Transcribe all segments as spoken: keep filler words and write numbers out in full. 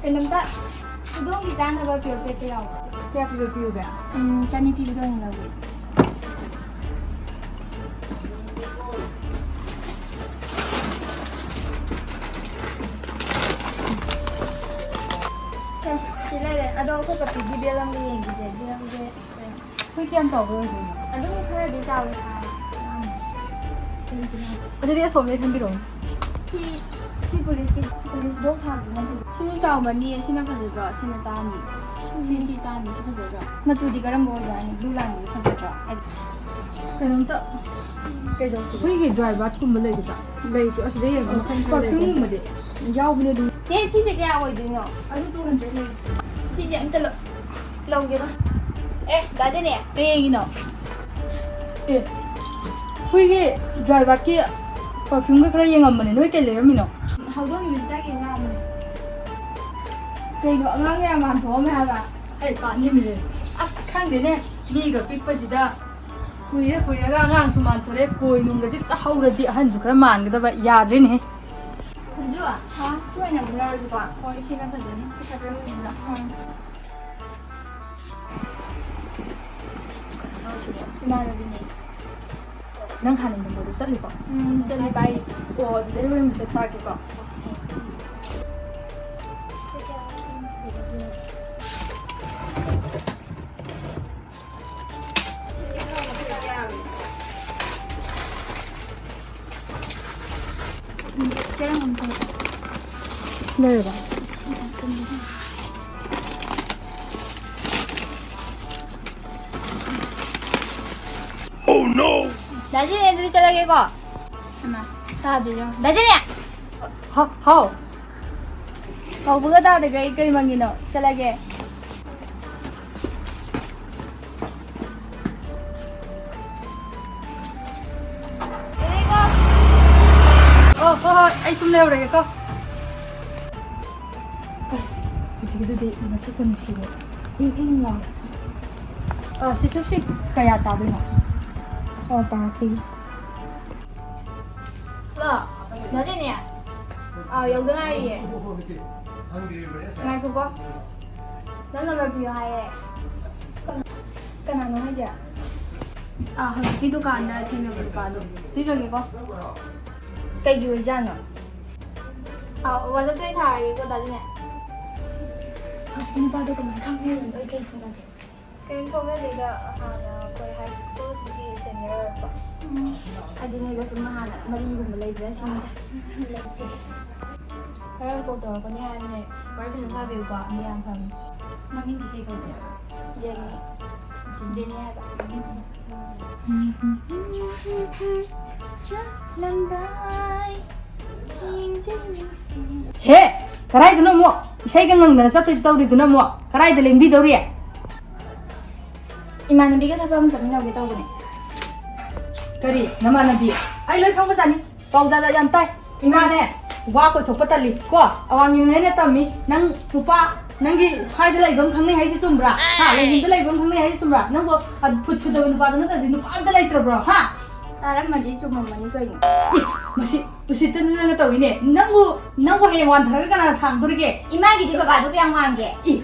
ꯀꯩꯅꯣꯝꯇ ꯍꯧꯗꯣꯡꯒꯤ ꯆꯥꯅꯕ ꯄꯤꯌꯣꯔ ꯄꯦꯠꯇ ꯌꯥꯎꯕ꯫ ꯀꯌꯥ ꯄꯤꯕ ꯄꯤꯌꯨꯒꯦ? ꯎꯝ, ꯆꯅꯤ ꯄꯤꯕꯗꯣ ꯑꯣꯏꯅ ꯂꯧꯒꯦ꯫ ꯁꯦ, ꯁꯤ ꯂꯩꯔꯦ꯫ ꯑꯗꯣ ꯑꯩꯈꯣꯏ ꯄꯞꯄꯤꯒꯤ ꯕꯦꯜ ꯑꯃꯒ ꯌꯦꯡꯈꯤꯁꯦ꯫ ꯕꯦꯜꯁꯦ ꯍꯨꯏ ꯀꯌꯥꯝ ꯆꯥꯎꯕ ꯑꯣꯏꯗꯣꯏꯅꯣ? ꯑꯗꯨꯝ ꯈꯔꯗꯤ ꯆꯥꯎꯋꯦ꯫ ꯑꯗꯨꯗꯤ ꯑꯁꯣꯝꯗꯩ ꯈꯟꯕꯤꯔꯛꯑꯣ꯫ ꯁꯤ, ꯁꯤ ꯄꯨꯂꯤꯁꯀꯤ, ꯄꯨꯂꯤꯁ ꯗꯣꯛ ꯊꯥꯕꯁꯤꯅ ꯐꯖꯩ꯫ ꯁꯤꯁꯨ ꯆꯥꯎꯃꯅꯤ, ꯁꯤꯅ ꯐꯖꯗ꯭ꯔꯣ? ꯁꯤꯅ ꯆꯥꯅꯤ꯫ ꯁꯤ, ꯁꯤ ꯆꯥꯅꯤ, ꯁꯤ ꯐꯖꯗ꯭ꯔꯣ? ꯃꯆꯨꯗꯤ ꯀꯔꯝꯕ ꯑꯣꯏꯖꯥꯠꯅꯤ? ꯕ꯭ꯂꯨ ꯂꯥꯏꯟꯁꯦ ꯐꯖꯗ꯭ꯔꯣ? ꯍꯥꯏꯗꯤ ꯀꯩꯅꯣꯝꯇ, ꯀꯩꯗꯧꯁꯤꯒꯦ? ꯍꯨꯏꯒꯤ ꯗ꯭ꯔꯥꯏ ꯕꯥꯠꯀꯨꯝꯕ ꯂꯩꯒꯗ꯭ꯔꯥ? ꯂꯩꯇꯦ꯫ ꯑꯁꯤꯗ ꯌꯦꯡꯉꯣ, ꯃꯈꯜ ꯃꯈꯜ ꯂꯩ꯫ ꯄꯔꯐ꯭ꯌꯨꯝꯒꯨꯝꯕꯗꯤ ꯌꯥꯎꯕꯅꯦ ꯑꯗꯨꯝ꯫ ꯆꯦ, ꯁꯤꯁꯦ ꯀꯌꯥ ꯑꯣꯏꯗꯣꯏꯅꯣ? ꯑꯗꯨ ꯇꯨ ꯍꯟꯗ꯭ꯔꯦꯗ ꯂꯩ꯫ ꯁꯤꯁꯦ ꯑꯝꯇ ꯂꯧ-, ꯂꯧꯒꯦꯕ꯫ ꯑꯦ, ꯗꯥ ꯖꯦꯅꯦ, ꯀꯩ ꯌꯦꯡꯉꯤꯅꯣ? ꯑꯦ, ꯍꯨꯏꯒꯤ ꯗ꯭ꯔꯥꯏ ꯕꯥꯠꯀꯤ ꯄꯔꯐ꯭ꯌꯨꯝꯒ ꯈꯔ ꯌꯦꯡꯉꯝꯕꯅꯦ꯫ ꯅꯣꯏ ꯀꯩ ꯂꯩꯔꯝꯃꯤꯅꯣ? ꯍꯧꯗꯣꯡꯒꯤ ꯃꯤꯟꯆꯥꯛ ꯌꯦꯡ ꯂꯥꯛꯑꯝꯕꯅꯦ꯫ ꯀꯩꯅꯣ, ꯑꯉꯥꯡ ꯌꯥꯝ ꯃꯥꯟꯊꯣꯛꯑꯝꯃꯦ ꯍꯥꯏꯕ꯫ ꯑꯩ ꯄꯥꯅꯤꯡꯉꯦ꯫ ꯑꯁ, ꯈꯪꯗꯦꯅꯦ, ꯃꯤꯒ ꯄꯤꯛꯄꯁꯤꯗ꯫ ꯀꯨꯏꯔ ꯀꯨꯏꯔꯒ ꯑꯉꯥꯡꯁꯨ ꯃꯥꯟꯊꯣꯔꯛꯑꯦ꯫ ꯀꯣꯏ ꯅꯨꯡꯒꯁꯦ ꯈꯤꯇ ꯍꯧꯔꯗꯤ ꯑꯍꯟꯁꯨ ꯈꯔ ꯃꯥꯟꯒꯗꯕ꯫ ꯌꯥꯗ꯭ꯔꯦꯅꯦꯍꯦ꯫ ꯁꯟꯖꯨ, ꯍꯥ? ꯁꯤ ꯑꯣꯏꯅ ꯑꯗꯨꯝ ꯂꯧꯔꯁꯤꯀꯣ? ꯍꯣꯏ, ꯁꯤꯅ ꯐꯖꯅꯤ꯫ ꯁꯤ ꯈꯔ ꯂꯧꯔꯁꯤꯅ꯫ ꯍꯣꯏ꯫ ꯏꯃꯥꯟꯅꯕꯤꯅꯦ꯫ ꯅꯪ ꯍꯥꯟꯅ ꯅꯝꯕꯔꯗꯣ ꯆꯠꯂꯤꯀꯣ? ꯎꯝ, ꯆꯠꯂꯤ, ꯄꯥꯏꯔꯤ꯫ ꯑꯣ, ꯑꯗꯨꯗꯤ ꯑꯩ ꯍꯣꯔꯦꯟ ꯃꯦꯁꯦꯖ ꯊꯥꯔꯛꯀꯦꯀꯣ꯫ ꯁꯤ ꯂꯩꯔꯕ? ꯗꯥ ꯖꯦꯅꯦ, ꯑꯗꯨꯗꯤ ꯆꯠꯂꯒꯦꯀꯣ꯫ ꯍꯩꯃꯥ, ꯇꯥꯗ꯭ꯔꯤ ꯌꯦꯡꯉꯣ꯫ ꯗꯥ ꯖꯦꯅꯦ! ꯍꯥ-, ꯍꯥꯎ꯫ ꯀꯧꯕꯒ ꯇꯥꯗ꯭ꯔꯒ ꯑꯩ ꯀꯩ ꯃꯪꯉꯤꯅꯣ? ꯆꯠꯂꯒꯦ꯫ ꯑꯣ, ꯍꯣꯏ, ꯍꯣꯏ, ꯑꯩ ꯁꯨꯝ ꯂꯩꯍꯧꯔꯒꯦꯀꯣ꯫ ꯑꯁ, ꯍꯧꯖꯤꯛꯀꯤꯗꯨꯗꯤ ꯃꯁꯛꯇ ꯅꯨꯡꯁꯤꯕ, ꯏꯪ ꯏꯪ ꯂꯥꯎ꯫ ꯑ, ꯁꯤꯁꯇꯔ, ꯁꯤ ꯀꯌꯥ ꯇꯥꯗꯣꯏꯅꯣ? ꯑꯣ, ꯇꯥꯔꯛꯈꯤꯒꯦ꯫ ꯍꯜꯂꯣ, ꯗꯥ ꯖꯦꯅꯦ? ꯑꯥ, ꯌꯧꯗ ꯉꯥꯏꯔꯤꯌꯦ꯫ ꯉꯥꯏꯈꯣꯀꯣ꯫ ꯅꯪ ꯅꯝꯕꯔ ꯄꯤꯌꯣ ꯍꯥꯏꯌꯦ꯫ ꯀꯅꯥ-, ꯀꯅꯥꯅꯣ ꯍꯥꯏꯁꯦ? ꯑꯥ, ꯍꯧꯖꯤꯛꯀꯤ ꯗꯨꯀꯥꯟꯗ ꯊꯦꯡꯅꯕ ꯅꯨꯄꯥꯗꯣ꯫ ꯄꯤꯈ꯭ꯔꯒꯦꯀꯣ꯫ ꯀꯩꯒꯤ ꯑꯣꯏꯖꯥꯠꯅꯣ? ꯑꯥ, WhatsApp-ꯇ ꯑꯣꯏꯅ ꯊꯥꯔꯒꯦꯀꯣ, ꯑꯗꯨꯗꯤꯅꯦ꯫ ꯍꯧꯖꯤꯛꯀꯤ ꯅꯨꯄꯥꯗꯣ ꯀꯃꯥꯏꯅ ꯈꯪꯅꯩꯅꯣ? ꯑꯩ ꯀꯩ ꯈꯪꯅꯒꯦ? ꯀꯩꯝ ꯊꯣꯛꯅꯗꯦꯗ, ꯍꯥꯟꯅ ꯑꯩꯈꯣꯏ ꯍꯥꯏ ꯁ꯭ꯀꯨꯜꯒꯤ ꯁꯦꯅꯤꯌꯔ ꯑꯣꯏꯔꯛꯄ꯫ ꯎꯝ, ꯍꯥꯏꯗꯤ ꯅꯣꯏꯒ ꯁꯨꯝ ꯍꯥꯟꯅ ꯃꯔꯤꯒꯨꯝꯕ ꯂꯩꯕ꯭ꯔꯥ ꯁꯤꯅꯤꯗ꯫ ꯂꯩꯇꯦ꯫ ꯍꯣꯔꯦꯟ ꯀꯣꯜ ꯇꯧꯔꯛꯀꯅꯤ ꯍꯥꯏꯕꯅꯦ, ꯋꯥꯔꯤ ꯐꯖꯅ ꯁꯥꯕꯤꯌꯨꯀꯣ, ꯃꯤ ꯌꯥꯝ ꯐꯕꯅꯦ꯫ ꯃꯃꯤꯡꯗꯤ ꯀꯩ ꯀꯧꯒꯦ? ꯖꯦꯅꯤ꯫ ꯖꯦꯅꯤ ꯍꯥꯏꯕ꯫ ꯆꯠꯂꯝꯗꯥꯏ ꯊꯦꯡꯖꯤꯜꯂꯤꯁꯤ꯫ ꯍꯦ! ꯀꯗꯥꯏꯗꯅꯣ ꯑꯃꯨꯛ ꯏꯁꯩꯒ ꯉꯪꯗꯅ ꯆꯠꯇꯣꯏ ꯇꯧꯔꯤꯗꯨꯅ ꯑꯃꯨꯛ ꯀꯗꯥꯏꯗ ꯂꯦꯡꯕꯤꯗꯧꯔꯤ? ꯏꯃꯥꯟꯅꯕꯤꯒ ꯊꯕꯛ ꯑꯃ ꯆꯠꯃꯤꯟꯅꯧꯒꯦ ꯇꯧꯕꯅꯦ꯫ ꯀꯔꯤ ꯅꯃꯥꯟꯅꯕꯤ? ꯑꯩ ꯂꯣꯏ ꯈꯪꯕꯖꯥꯠꯅꯤ꯫ ꯄꯥꯎ ꯖꯥꯠ ꯖꯥꯠ ꯌꯥꯝ ꯇꯥꯏ꯫ ꯏꯃꯥꯅꯦ, ꯋꯥ ꯀꯣꯏꯊꯣꯛꯄ ꯇꯜꯂꯤ ꯀꯣ꯫ ꯑꯋꯥꯡꯉꯤꯅꯅꯦ ꯇꯝꯃꯤ꯫ ꯅꯪ ꯅꯨꯄꯥ, ꯅꯪꯒꯤ ꯁ꯭ꯋꯥꯏꯗ ꯂꯩꯕ ꯑꯃ ꯈꯪꯅꯩ ꯍꯥꯏꯁꯦ ꯆꯨꯝꯕ꯭ꯔꯥ? ꯍꯥ? ꯂꯩꯅꯨꯡꯗ ꯂꯩꯕ ꯑꯃ ꯈꯪꯅꯩ ꯍꯥꯏꯁꯦ ꯆꯨꯝꯕ꯭ꯔꯥ? ꯅꯪꯕꯨ ꯐꯨꯠ ꯁꯨꯗꯕ ꯅꯨꯄꯥꯗꯣ ꯅꯠꯇ꯭ꯔꯗꯤ ꯅꯨꯄꯥ ꯑꯝꯇ ꯂꯩꯇ꯭ꯔꯕ꯭ꯔꯣ? ꯍꯥ? ꯇꯥꯔꯝꯃꯗꯤ ꯆꯨꯝꯃꯝꯃꯅꯤ ꯀꯩꯅꯣ꯫ ꯏ, ꯃꯁꯤ ꯎꯁꯤꯠꯇꯅ ꯇꯧꯏꯅꯦ꯫ ꯅꯪꯕꯨ, ꯅꯪꯕꯨ ꯍꯌꯦꯡ ꯋꯥꯟꯊꯔꯒ ꯀꯅꯥꯅ ꯊꯥꯡꯗꯣꯔꯤꯒꯦ? ꯏꯃꯥꯒꯤꯗꯤ ꯕꯕꯥꯗꯣ ꯀꯌꯥꯝ ꯋꯥꯡꯒꯦ? ꯏ,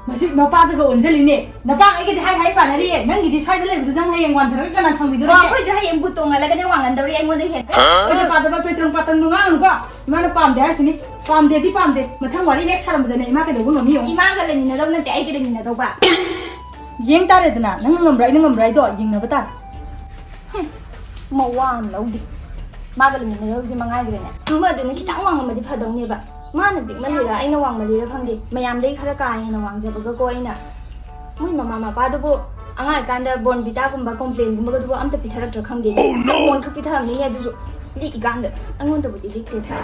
ꯃꯁꯤ ꯃꯄꯥꯗꯒ ꯑꯣꯟꯁꯤꯜꯂꯤꯅꯦ꯫ ꯅꯄꯥ ꯑꯩꯒꯗꯤ ꯍꯥꯏ ꯍꯥꯏ ꯄꯥꯟꯅꯔꯤꯌꯦ꯫ ꯅꯪꯒꯤꯗꯤ ꯁ꯭ꯋꯥꯏꯗ ꯂꯩꯕꯗꯨ ꯅꯪ ꯍꯌꯦꯡ ꯋꯥꯟꯊꯔꯒ ꯀꯅꯥ ꯑꯣ, ꯊꯥꯡꯕꯤꯗꯣꯔꯤꯒꯦ? ꯑꯩꯈꯣꯏꯁꯨ ꯍꯌꯦꯡ ꯕꯨꯠ ꯇꯣꯡꯍꯜꯂꯒꯅꯦ ꯋꯥꯡꯍꯟꯗꯧꯔꯤ ꯑꯩꯉꯣꯟꯗ ꯍꯦꯟꯅ꯫ ꯑꯣꯏꯗ ꯄꯥꯗꯕ ꯆꯣꯏꯇ꯭ꯔꯪ ꯄꯥꯇꯪꯗꯣ ꯉꯥꯡꯒꯅꯨꯀꯣ꯫ ꯏꯃꯥꯅ ꯄꯥꯝꯗꯦ ꯍꯥꯏꯁꯤꯅꯤ꯫ ꯄꯥꯝꯗꯦꯗꯤ ꯄꯥꯝꯗꯦ꯫ ꯃꯊꯪ ꯋꯥꯔꯤ ꯍꯦꯛ ꯁꯥꯔꯝꯕꯗꯅꯦ ꯏꯃꯥ ꯀꯩꯗꯧꯕ ꯉꯝꯃꯤ ꯌꯦꯡꯉꯨ꯫ ꯏꯃꯥꯒ ꯂꯩꯃꯤꯟꯅꯗꯧ ꯅꯠꯇꯦ, ꯑꯩꯒ ꯂꯩꯃꯤꯟꯅꯗꯧꯕ꯫ ꯌꯦꯡ ꯇꯥꯔꯦꯗꯅ꯫ ꯅꯪꯅ ꯉꯝꯕ꯭ꯔꯥ ꯑꯩꯅ ꯉꯝꯕ꯭ꯔꯥ ꯍꯥꯏꯗꯣ ꯌꯦꯡꯅꯕ ꯇꯥꯔꯦ꯫ ꯍꯨꯝ, ꯃꯋꯥ ꯑꯃ ꯂꯧꯗꯦ꯫ ꯃꯥꯒ ꯂꯩꯃꯤꯟꯅꯗꯧꯁꯦ ꯃꯉꯥꯏꯈ꯭ꯔꯦꯅꯦ꯫ ꯑꯃꯗꯨꯅ ꯈꯤꯇꯪ ꯋꯥꯡꯉꯝꯃꯗꯤ ꯐꯗꯧꯅꯦꯕ꯫ ꯃꯥꯅ ꯄꯤꯛꯃꯜꯂꯤꯔꯥ ꯑꯩꯅ ꯋꯥꯡꯃꯜꯂꯤꯔꯥ ꯈꯪꯗꯦ꯫ ꯃꯌꯥꯝꯗꯩ ꯈꯔ ꯀꯥ ꯍꯦꯟꯅ ꯋꯥꯡꯖꯕꯒꯀꯣ ꯑꯩꯅ꯫ ꯃꯣꯏ ꯃꯃꯥ ꯃꯄꯥꯗꯨꯕꯨ ꯑꯉꯥꯡ ꯑꯣꯏꯀꯥꯟꯗ ꯕꯣꯔꯟꯕꯤꯇꯥꯒꯨꯝꯕ ꯀꯣꯝꯄ꯭ꯂꯦꯟꯒꯨꯝꯕꯒꯗꯨꯕꯨ ꯑꯝꯇ ꯄꯤꯊꯔꯛꯇ꯭ꯔꯥ ꯈꯪꯗꯦ꯫ ꯆꯝꯄꯣꯟ ꯈꯛ ꯄꯤꯊꯔꯝꯅꯤꯅꯦ ꯑꯗꯨꯁꯨ꯫ ꯂꯤꯛꯏꯀꯥꯟꯗ꯫ ꯑꯩꯉꯣꯟꯗꯕꯨꯗꯤ ꯂꯤꯛꯇꯦꯗ꯫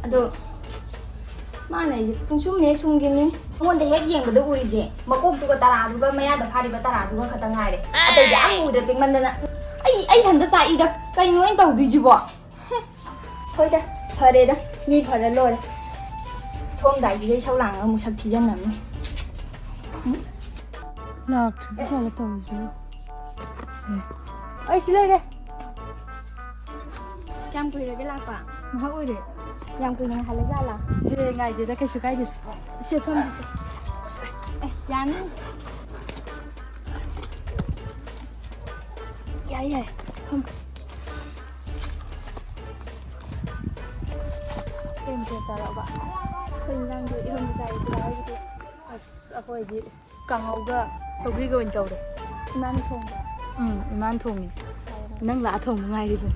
ꯑꯗꯣ ꯃꯥꯅ ꯑꯩꯁꯦ ꯄꯨꯡꯁꯨꯝ ꯍꯦꯛ ꯁꯨꯝꯈꯤꯕꯅꯤ꯫ ꯑꯩꯉꯣꯟꯗ ꯍꯦꯛ ꯌꯦꯡꯕꯗ ꯎꯔꯤꯁꯦ ꯃꯀꯣꯛꯇꯨꯒ ꯇꯔꯥꯗꯨꯒ ꯃꯌꯥꯗ ꯐꯥꯔꯤꯕ ꯇꯔꯥꯗꯨꯒ ꯈꯛꯇ ꯉꯥꯏꯔꯦ꯫ ꯑꯇꯩꯗꯤ ꯑꯝ ꯎꯗ꯭ꯔꯦ ꯄꯤꯛꯃꯟꯗꯅ꯫ ꯑꯩ, ꯑꯩ ꯏꯊꯟꯇ ꯆꯥꯛꯏꯗ꯫ ꯀꯩꯅꯣ ꯑꯩꯅ ꯇꯧꯗꯣꯏꯁꯤꯕꯣ? ꯍꯨꯝ꯫ ꯍꯣꯏꯗ, ꯐꯔꯦꯗ꯫ ꯃꯤ ꯐꯔ ꯂꯣꯏꯔꯦ꯫ ꯊꯣꯛꯑꯝꯗꯥꯏꯁꯤꯗ ꯏꯁꯧ ꯂꯥꯡꯉꯒ ꯑꯃꯨꯛ ꯁꯛ ꯊꯤꯖꯟꯅꯕꯅꯤ꯫ ꯂꯥꯛꯇ꯭ꯔꯤꯕ ꯖꯥꯠꯂ ꯇꯧꯔꯤꯁꯤꯕꯨ? ꯑꯩ ꯁꯤ ꯂꯩꯔꯦ꯫ ꯀꯌꯥꯝ ꯀꯨꯏꯔꯒꯦ ꯂꯥꯛꯄ? ꯉꯥꯏꯍꯥꯛ ꯑꯣꯏꯔꯦ꯫ ꯌꯥꯝ ꯀꯨꯏꯅ ꯉꯥꯏꯍꯜꯂꯖꯥꯠꯂꯥ? ꯍꯦ, ꯉꯥꯏꯗꯦꯗ, ꯀꯩꯁꯨ ꯀꯥꯏꯗꯦ꯫ ꯁꯦ, ꯐꯝꯁꯤ, ꯁꯦ꯫ ꯑꯦ, ꯌꯥꯅꯤ꯫ ꯌꯥꯏ, ꯌꯥꯏ꯫ ꯐꯝ꯫ ꯀꯩ ꯃꯊꯦꯜ ꯆꯥꯔꯛꯑꯕ? ꯑꯩꯈꯣꯏ ꯏꯟꯖꯥꯡꯗꯤ ꯏꯔꯣꯟꯕ ꯆꯥꯏ, ꯄꯨꯔꯥ ꯍꯥꯏꯕꯗꯤ꯫ ꯑꯁ, ꯑꯩꯈꯣꯏꯗꯤ ꯀꯥꯡꯍꯧꯒ ꯁꯧꯒ꯭ꯔꯤꯒ ꯑꯣꯏꯅ ꯇꯧꯔꯦ꯫ ꯏꯃꯥꯅ ꯊꯣꯡꯕ? ꯎꯝ, ꯏꯃꯥꯅ ꯊꯣꯡꯉꯦ꯫ ꯍꯥꯎꯕꯅꯦ꯫ ꯅꯪ ꯂꯥꯛꯑ ꯊꯣꯡꯕ ꯉꯥꯏꯔꯤꯕꯅꯦ꯫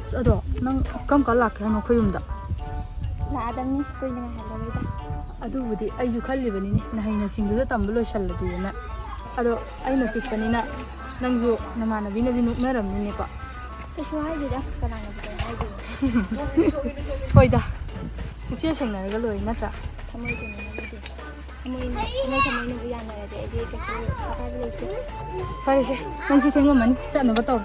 ꯑꯁ, ꯑꯗꯣ ꯅꯪ ꯀꯔꯝ ꯀꯥꯟ ꯂꯥꯛꯀꯦ ꯍꯥꯏꯅꯣ ꯑꯩꯈꯣꯏ ꯌꯨꯝꯗ? ꯂꯥꯛꯑꯗꯝꯅꯤ, ꯀꯨꯏꯅ ꯉꯥꯏꯍꯜꯂꯔꯣꯏꯗ꯫ ꯑꯗꯨꯕꯨꯗꯤ ꯑꯩꯁꯨ ꯈꯜꯂꯤꯕꯅꯤꯅꯦ, ꯅꯍꯩ ꯅꯁꯤꯡꯗꯨꯁꯨ ꯇꯝꯕ ꯂꯣꯏꯁꯜꯂꯗꯤꯅ꯫ ꯑꯗꯣ ꯑꯩꯅ ꯄꯤꯛꯄꯅꯤꯅ ꯅꯪꯁꯨ ꯅꯃꯥꯟꯅꯕꯤꯅꯗꯤ ꯅꯣꯛꯅꯔꯝꯅꯤꯅꯦꯀꯣ꯫ ꯀꯩꯁꯨ ꯍꯥꯏꯗꯦꯗ, ꯀꯅꯥꯅꯕꯨ ꯀꯩ ꯍꯥꯏꯗꯣꯏꯅꯣ? ꯍꯣꯏꯗ, ꯄꯨꯛꯆꯦꯜ ꯁꯦꯡꯅꯔꯒ ꯂꯣꯏꯔꯦ ꯅꯠꯇ꯭ꯔꯥ? ꯊꯃꯣꯏ ꯁꯦꯡꯅꯔꯒꯗꯤ꯫ ꯊꯃꯣꯏ, ꯊꯃꯣꯏ ꯊꯃꯣꯏꯅꯕꯨ ꯌꯥꯅꯔꯗꯤ ꯑꯩꯗꯤ ꯀꯩꯁꯨ ꯑꯀꯥꯏꯕ ꯂꯩꯇꯦ꯫ ꯐꯔꯦꯁꯦ, ꯅꯪꯁꯨ ꯊꯦꯡꯉꯝꯃꯅꯤ, ꯆꯠꯅꯕ ꯇꯧꯔꯣ꯫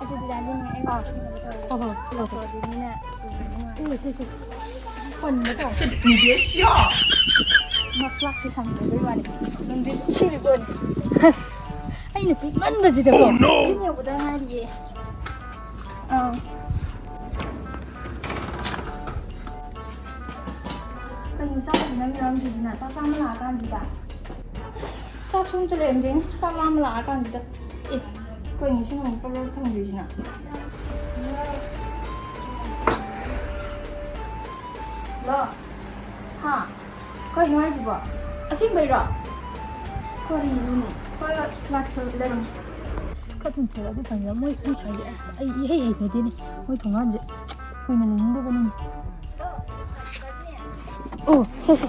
ꯑꯗꯨꯗꯤ ꯗꯥꯗꯤꯅꯦ, ꯑꯩ ꯑꯥ꯫ ꯋꯥ ꯍꯥꯏꯅꯕ ꯇꯧꯔꯒꯦ꯫ ꯍꯣꯏ, ꯍꯣꯏ, ꯍꯣꯏ, ꯍꯣꯏ꯫ ꯅꯠꯇ꯭ꯔꯗꯤ ꯃꯤꯅ ꯎꯔꯗꯤ ꯅꯨꯡꯉꯥꯏ-꯫ ꯎꯝ, ꯁꯤ, ꯁꯤ꯫ ꯄꯟꯕ ꯇꯧꯔꯣ꯫ ꯃꯁꯂꯥꯛꯁꯦ ꯁꯪꯗꯕꯩ ꯋꯥꯅꯤ꯫ ꯅꯨꯡꯗꯤ ꯁꯤꯔꯤ ꯄꯣꯠꯅꯤ꯫ ꯑꯁ, ꯑꯩꯅ ꯄꯤꯛꯃꯟꯕꯁꯤꯗꯀꯣ꯫ Oh, no! ꯌꯨꯝ ꯌꯧꯕꯗ ꯉꯥꯏꯔꯤꯌꯦ꯫ ꯑꯥ꯫ ꯀꯩꯅꯣ ꯆꯥꯛ ꯊꯣꯡꯅꯕ ꯌꯥꯎꯔꯝꯗ꯭ꯔꯤꯁꯤꯅ? ꯆꯥꯛ ꯂꯥꯝꯕ ꯂꯥꯛꯑꯀꯥꯟꯁꯤꯗ꯫ ꯑꯁ, ꯆꯥꯛꯁꯨ ꯑꯝꯇ ꯂꯩꯔꯝꯗꯦꯅꯦ꯫ ꯆꯥꯛ ꯂꯥꯝꯕ ꯂꯥꯛꯑꯀꯥꯟꯁꯤꯗ꯫ ꯑꯦ, ꯀꯩꯅꯣ ꯁꯤ ꯅꯣꯡ ꯄꯔꯞ ꯊꯣꯡꯗ꯭ꯔꯤꯁꯤꯅ? ꯍꯜꯂꯣ? ꯍꯥ? ꯀꯩꯅꯣ ꯍꯥꯏꯁꯤꯕꯣ? ꯑꯁꯦꯡꯕꯩꯔꯣ? ꯀꯔꯤꯅꯣꯅꯦ? ꯍꯣꯏ, ꯍꯣꯏ, ꯂꯥꯛꯀꯦ, ꯂꯩꯔꯝꯃꯣ꯫ ꯑꯁ, ꯈꯔ ꯊꯨꯅ ꯊꯣꯛꯂꯛꯑꯗꯤ ꯐꯅꯤꯗ꯫ ꯃꯣꯏ, ꯃꯣꯏ ꯁ꯭ꯋꯥꯏꯁꯦ, ꯑꯁ, ꯑꯩ ꯏꯍꯩ ꯍꯩꯅꯗꯦꯅꯦ꯫ ꯃꯣꯏ ꯊꯣꯡꯒꯥꯟꯁꯦ ꯀꯨꯏꯅ ꯂꯩꯅꯤꯡꯗꯕꯅꯤꯅꯦ꯫ ꯑꯣ, ꯁꯦ, ꯁꯦ꯫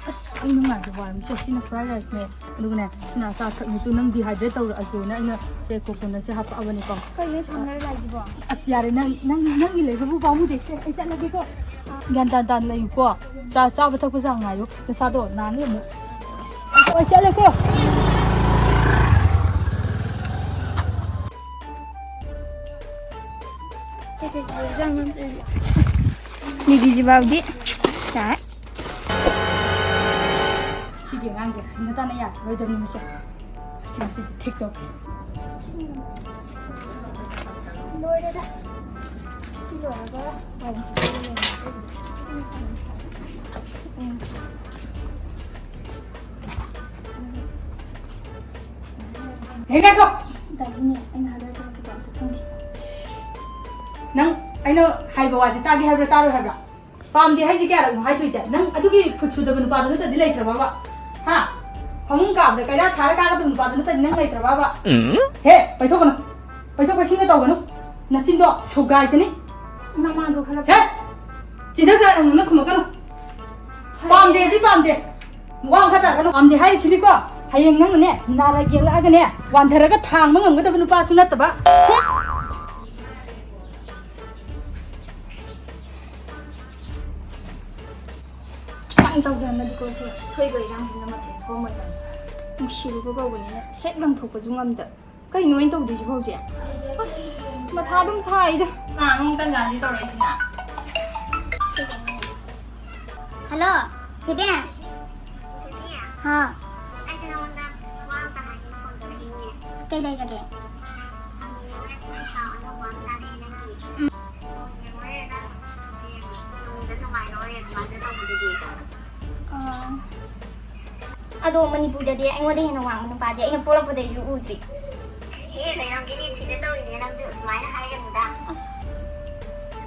ꯑꯁ, ꯑꯩ ꯅꯨꯡꯉꯥꯏꯕ ꯋꯥꯔꯝꯁꯦ꯫ ꯁꯤꯅ fried rice ꯅꯦ꯫ ꯑꯗꯨꯒꯅꯦ, ꯁꯤꯅ ꯑꯆꯥ ꯑꯊꯛꯅꯤ꯫ ꯇꯨ ꯅꯪ dehydrate ꯇꯧꯔꯛꯑꯁꯨꯅ ꯑꯩꯅ ꯁꯦ coconut ꯁꯦ ꯍꯥꯞꯄꯛꯑꯕꯅꯤꯀꯣ꯫ ꯀꯩꯅꯣ ꯁꯪꯅꯔ ꯂꯥꯛꯏꯁꯤꯕꯣ? ꯑꯁ, ꯌꯥꯔꯦ, ꯅꯪ, ꯅꯪ, ꯅꯪꯒꯤ ꯂꯩꯕꯕꯨ ꯄꯥꯝꯃꯨꯗꯦ꯫ ꯁꯦ, ꯑꯩ ꯆꯠꯂꯒꯦꯀꯣ꯫ ꯒ꯭ꯌꯥꯟ ꯇꯥꯟ ꯇꯥꯟ ꯂꯩꯌꯨꯀꯣ꯫ ꯆꯥ-, ꯆꯥꯕ ꯊꯛꯄ ꯆꯥꯡ ꯅꯥꯏꯌꯨ꯫ ꯅꯁꯥꯗꯣ ꯅꯥꯅꯤ ꯑꯃꯨꯛ꯫ ꯑꯣ, ꯆꯠꯂꯦꯀꯣ꯫ ꯀꯩꯀꯩ ꯇꯧꯔꯤꯖꯥꯠꯅꯣ ꯑꯝꯇ ꯌꯦꯡꯒꯦ꯫ ꯃꯤꯒꯤꯁꯤ ꯐꯥꯎꯗꯤ ꯇꯥꯏ꯫ ꯁꯤꯒꯤ ꯑꯉꯥꯡꯁꯦ ꯍꯩꯅ ꯇꯥꯅ ꯌꯥꯔꯔꯣꯏꯗꯕꯅꯤ ꯃꯁꯦ꯫ ꯑꯁꯤ ꯉꯁꯤꯗꯤ ꯊꯤꯛ ꯇꯧꯒꯦ꯫ ꯂꯣꯏꯔꯦꯗ꯫ ꯂꯣꯏꯔꯒ ꯋꯥꯏ ꯑꯃꯨꯛ ꯁꯤꯠꯇꯣꯛꯑꯒ ꯂꯩꯔꯝꯃꯦ꯫ ꯑꯇꯩꯗꯤ ꯎꯝ꯫ ꯍꯦ, ꯉꯥꯏꯈꯣ! ꯗꯥꯗꯤꯅꯦ, ꯑꯩꯅ ꯍꯥꯏꯕ ꯌꯥꯗꯕ ꯀꯩꯀꯥ ꯑꯝꯇ ꯈꯪꯗꯦ꯫ ꯅꯪ ꯑꯩꯅ ꯍꯥꯏꯕ ꯋꯥꯁꯦ ꯇꯥꯒꯦ ꯍꯥꯏꯕ꯭ꯔꯥ ꯇꯥꯔꯣꯏ ꯍꯥꯏꯕ꯭ꯔꯥ? ꯄꯥꯝꯗꯦ ꯍꯥꯏꯁꯦ ꯀꯌꯥꯔꯛꯅꯣ ꯍꯥꯏꯗꯣꯏꯁꯦ? ꯅꯪ ꯑꯗꯨꯒꯤ ꯈꯨꯠ ꯁꯨꯗꯕ ꯅꯨꯄꯥꯗꯨ ꯅꯠꯇ꯭ꯔꯗꯤ ꯂꯩꯇ꯭ꯔꯕꯕ? ꯍꯥ? ꯐꯃꯨꯡ ꯀꯥꯕꯗ ꯀꯩꯔꯥ ꯊꯥꯔ ꯀꯥꯒꯗꯕ ꯅꯨꯄꯥꯗꯨ ꯅꯠꯇ꯭ꯔꯗꯤ ꯅꯪ ꯂꯩꯇ꯭ꯔꯕꯕ? ꯎꯝ? ꯍꯦ, ꯄꯩꯊꯣꯛꯀꯅꯨ꯫ ꯄꯩꯊꯣꯛ ꯄꯩꯁꯤꯟꯒ ꯇꯧꯒꯅꯨ꯫ ꯅꯆꯤꯟꯗꯣ ꯁꯨꯒꯥꯏꯒꯅꯤ꯫ ꯅꯃꯥꯗꯣ ꯈꯔ ꯍꯦ! ꯆꯤꯟꯗ ꯈꯔ ꯅꯪ ꯈꯨꯝꯃꯛꯀꯅꯨ꯫ ꯄꯥꯝꯗꯦꯗꯤ ꯄꯥꯝꯗꯦ꯫ ꯋꯥ ꯃꯈꯥ ꯇꯥꯔꯛꯀꯅꯨ꯫ ꯄꯥꯝꯗꯦ ꯍꯥꯏꯔꯤꯁꯤꯅꯤꯀꯣ꯫ ꯍꯌꯦꯡ ꯅꯪꯅꯅꯦ ꯅꯥꯔꯛ ꯌꯦꯛꯂꯛꯑꯒꯅꯦ ꯋꯥꯟꯊꯔꯒ ꯊꯥꯡꯕ ꯉꯝꯒꯗꯕ ꯅꯨꯄꯥꯁꯨ ꯅꯠꯇꯕ꯫ ꯈꯤꯇꯪ ꯆꯥꯎꯖꯔꯝꯃꯗꯤꯀꯣ ꯁꯤ ꯊꯣꯛꯏꯕ ꯏꯔꯥꯡ ꯄꯨꯝꯅꯃꯛꯁꯦ ꯊꯣꯛꯑꯝꯃꯣꯏꯗꯕꯅꯤ꯫ ꯅꯨꯡꯁꯤꯔꯨꯕ ꯀꯧꯕꯅꯤꯅ ꯍꯦꯛ ꯂꯪꯊꯣꯛꯄꯁꯨ ꯉꯝꯗ꯫ ꯀꯩꯅꯣ ꯑꯩꯅ ꯇꯧꯗꯣꯏꯁꯤꯕꯣ ꯍꯧꯖꯤꯛ? ꯑꯁ, ꯃꯊꯥ ꯑꯗꯨꯝ ꯁꯥꯏꯗ꯫ ꯃꯥ ꯑꯃꯨꯛ ꯇꯟꯖꯥꯁꯤ ꯇꯧꯔꯛꯏꯁꯤꯅ꯫ ꯍꯜꯂꯣ, ꯆꯦꯕꯦꯟ꯫ ꯍꯥꯎ꯫ ꯀꯩ ꯂꯩꯔꯒꯦ? ꯎꯝ꯫ ꯑꯥ꯫ ꯑꯗꯣ ꯃꯅꯤꯄꯨꯔꯗꯗꯤ ꯑꯩꯉꯣꯟꯗ ꯍꯦꯟꯅ ꯋꯥꯡꯕ ꯅꯨꯄꯥꯗꯤ ꯑꯩꯅ ꯄꯣꯛꯂꯛꯄꯗꯩꯁꯨ ꯎꯗ꯭ꯔꯤ꯫ ꯑꯦ, ꯂꯩꯔꯝꯒꯤꯅꯤ, ꯊꯤꯗ ꯇꯧꯔꯤꯅꯦ ꯅꯪꯁꯨ ꯑꯗꯨꯃꯥꯏꯅ ꯍꯥꯏꯒꯅꯨꯗ꯫ ꯑꯁ꯫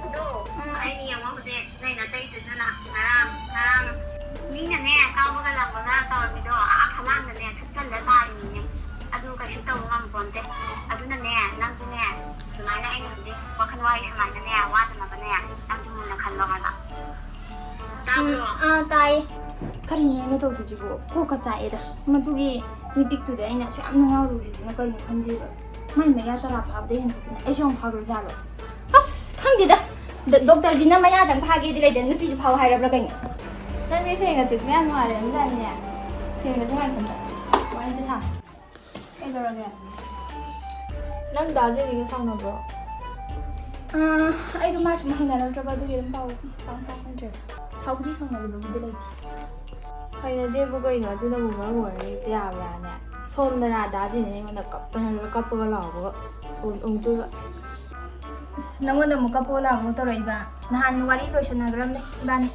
ꯑꯗꯣ, ꯎꯝ꯫ ꯑꯩꯅ ꯌꯦꯡꯉꯣ ꯍꯧꯖꯤꯛ ꯅꯣꯏ ꯅꯇꯩꯗꯨꯁꯨ ꯂꯥꯛ-, ꯉꯔꯥꯡ, ꯉꯔꯥꯡ ꯃꯤꯅꯅꯦ ꯀꯥꯎꯕꯒ ꯂꯥꯡꯕꯒ ꯇꯧꯔꯝꯃꯤꯗꯣ ꯑꯥ ꯐꯂꯥꯡꯗꯅꯦ ꯁꯨꯞꯆꯜꯂ ꯇꯥꯔꯤꯅꯤꯅꯦ꯫ ꯑꯗꯨ ꯀꯩꯁꯨ ꯇꯧꯕ ꯉꯝꯄꯣꯟꯇꯦ꯫ ꯑꯗꯨꯅꯅꯦ, ꯅꯪꯁꯨꯅꯦ, ꯁꯨꯃꯥꯏꯅ ꯑꯩꯅ ꯍꯧꯖꯤꯛ ꯋꯥꯈꯜ ꯋꯥꯔꯤ ꯁꯨꯃꯥꯏꯅꯅꯦ ꯋꯥꯗꯅꯕꯅꯦ, ꯅꯪꯁꯨ ꯃꯨꯟꯅ ꯈꯜꯂꯣ ꯍꯥꯏꯕ꯫ ꯎꯝ, ꯇꯥꯕ꯭ꯔꯣ? ꯑꯥ, ꯇꯥꯏꯌꯦ꯫ ꯀꯔꯤꯅꯣ ꯑꯩꯅ ꯇꯧꯗꯣꯏꯁꯤꯕꯣ? ꯀꯣꯛꯀ ꯆꯥꯛꯑꯦꯗ꯫ ꯃꯗꯨꯒꯤ ꯃꯤꯄꯤꯛꯇꯨꯗ ꯑꯩꯅ ꯑꯁꯨꯛ ꯌꯥꯝꯅ ꯉꯥꯎꯔꯨꯔꯤꯁꯤꯅ ꯀꯩꯅꯣ ꯈꯪꯗꯦꯕ꯫ ꯃꯥꯏ ꯃꯌꯥ ꯇꯔꯥ ꯐꯥꯕꯗꯩ ꯍꯦꯟꯗꯣꯛꯇꯅ ꯑꯩꯁꯨ ꯌꯥꯝ ꯐꯥꯎꯔꯖꯥꯠꯂꯣ? ꯑꯁ, ꯈꯪꯗꯦꯗ꯫ ꯗ-, ꯗꯣꯛꯇꯔꯁꯤꯅ ꯃꯌꯥꯗꯪ ꯐꯥꯒꯦꯗꯤ ꯂꯩꯗꯅ ꯅꯨꯄꯤꯁꯨ ꯐꯥꯎ ꯍꯥꯏꯔꯕ꯭ꯔꯥ ꯀꯩꯅꯣ? ꯅꯪꯗꯤ ꯊꯦꯡꯅ ꯇꯨꯝꯕ ꯌꯥꯝ ꯅꯨꯡꯉꯥꯏꯔꯦ, ꯑꯗꯨꯗꯥꯏꯅꯦ? ꯊꯦꯡꯅꯁꯨ ꯉꯥꯏꯈꯣ꯫ ꯋꯥꯔꯤꯗ ꯁꯥ꯫ ꯀꯩꯗꯧꯔꯒꯦ? ꯅꯪ ꯗꯥ ꯖꯦꯅꯤꯒ ꯁꯥꯎꯅꯕ꯭ꯔꯣ? ꯑꯥ, ꯑꯩꯗꯣ ꯃꯥ ꯁꯨꯝ ꯍꯩꯅꯔꯛꯇ꯭ꯔꯕ ꯑꯗꯨꯒꯤ ꯑꯗꯨꯝ ꯄꯥꯎ ꯄꯥꯡ ꯐꯥꯎꯅꯗ꯭ꯔꯦ꯫ ꯁꯥꯎꯕꯗꯤ ꯁꯥꯎꯅꯕꯗꯨꯕꯨꯗꯤ ꯂꯩꯇꯦ꯫ ꯍꯩꯅꯗꯦꯕꯨ ꯀꯩꯅꯣ, ꯑꯗꯨꯅꯕꯨ ꯃꯔꯝ ꯑꯣꯏꯔꯒ ꯍꯦꯛꯇ ꯌꯥꯕ꯭ꯔꯥꯅꯦ? ꯁꯣꯝꯗꯅ ꯗꯥ ꯖꯦꯅꯤꯅ ꯑꯩꯉꯣꯟꯗ ꯀꯞꯄꯅ ꯀꯞꯄꯒ ꯂꯥꯎꯕꯒ ꯎ-, ꯎꯗꯣꯏꯕ꯫ ꯑꯁ, ꯅꯪꯉꯣꯟꯗ ꯑꯃꯨꯛꯀ ꯐꯣꯟ ꯑꯃꯨꯛ ꯇꯧꯔꯛꯏꯕ? ꯅꯍꯥꯟ ꯋꯥꯔꯤ ꯂꯣꯏꯁꯟꯅꯈ꯭ꯔꯕꯅꯦ ꯏꯕꯥꯅꯤ꯫